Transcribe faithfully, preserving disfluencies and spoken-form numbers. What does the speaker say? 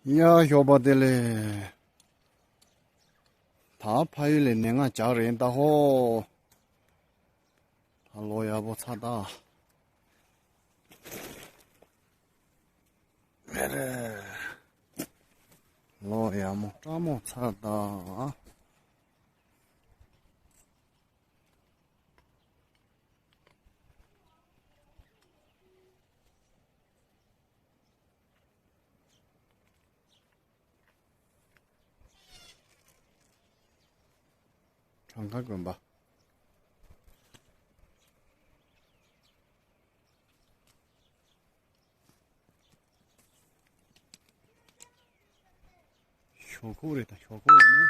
ཡ་ཞོགས་པ་བདེ་ལེགས། ད་ཕ་ཡུལ་ལ་ནས་ང་འཇགས་རན་ད་ཧོ། ད་ལོ་ཡག་པོ་ཚར་ད། ཨེ་རེད། ལོ་ཡག་མོ་སྤྲང་མོ་ཚར་ད། གྲངས་ཀ་དགོན་པ། ཞོག་ཁོག་རེད་ད། ཞོག་ཁོག་རེད་ན།